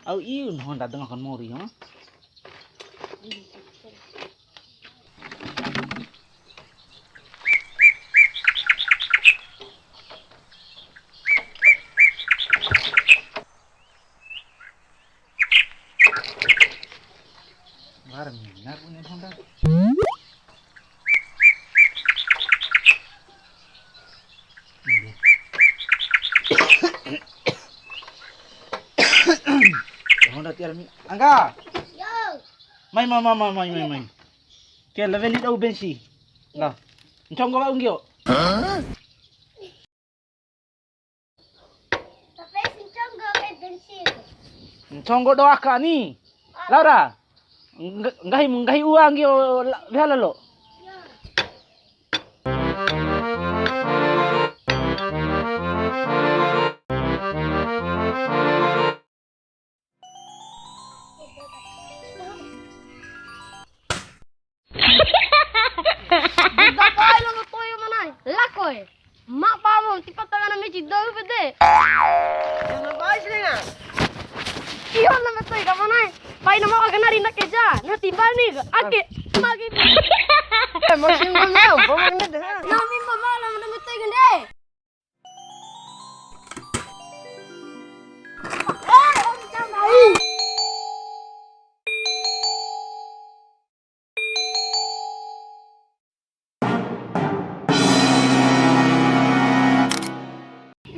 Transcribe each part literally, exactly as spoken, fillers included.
Au iu nahu ndadi ngakan mori, ha? Wara mina bune honda. Honda tiwara mina. Angga. Yo. Mai, mai, mai, mai, mai, mai, mai. Ke, la weli dou bensi. La. Nconggo wa'u nggio. Nconggo dou aka ni. Laura. Ngg-, nggahi, nggahi ua nggio la-, weha lalo. Buda kai lo toyo manai. Lako e. Ma pa mo tipa tangana meci dou pede. Jangan bahas ni na. Iyo na betul ka manai. Pai nama akan nari nak keja. Na timbal ni. Ake. Magi. Masih ngomong apa mana dah? Nami mama nama betul gende.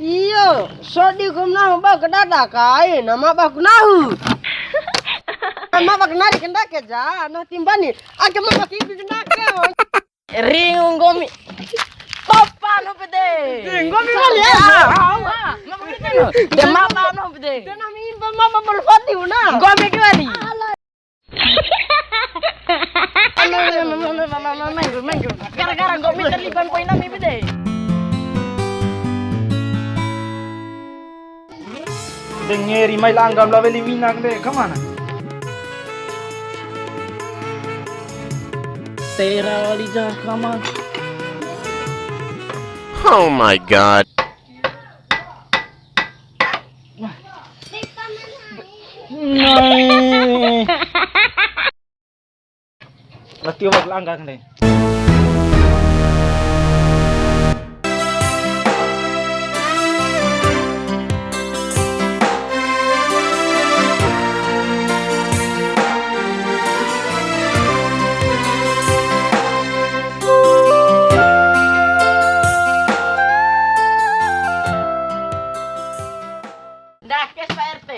Iyo, sodi ku nahu ba ke dada kai, nama ba ku nahu. Nama ba kenari kenda keja, nah timbani. Ake ma ba kipi kenda ke. Ringu nggomi. Topa no pede. Nggomi wali ya. Ah, ah, ah. Nggomi pede no. De mata no pede. De nami imba mama malfati una. Nggomi ki wali. Gara-gara nggomi terlibat poin nami pede. Dengeri mai langgam la weli mina de, kemana? Tera wali ja, kemana? Oh my God. Nai. Lah, tio wa'ur langgang deh. Ndake si Pak R T.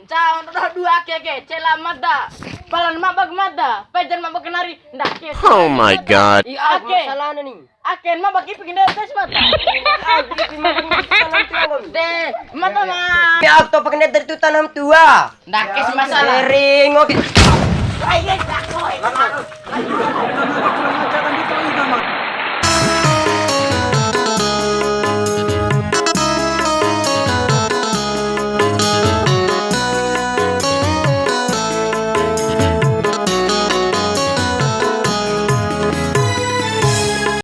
Ncau ndo doho dua ake ke, cela mada. Palan mabak mada, pejan mabak kenari, ndake. Oh my God. Ake. Masalah ni. Ake mabak ipi kende tes mada. Ipi mabak ipi tanam tua nggomi. De, mada ma. Ya, aku topaknya dari tu tanam tua. Ndake si masalah. Ringo. Ai, ai, tak, oi.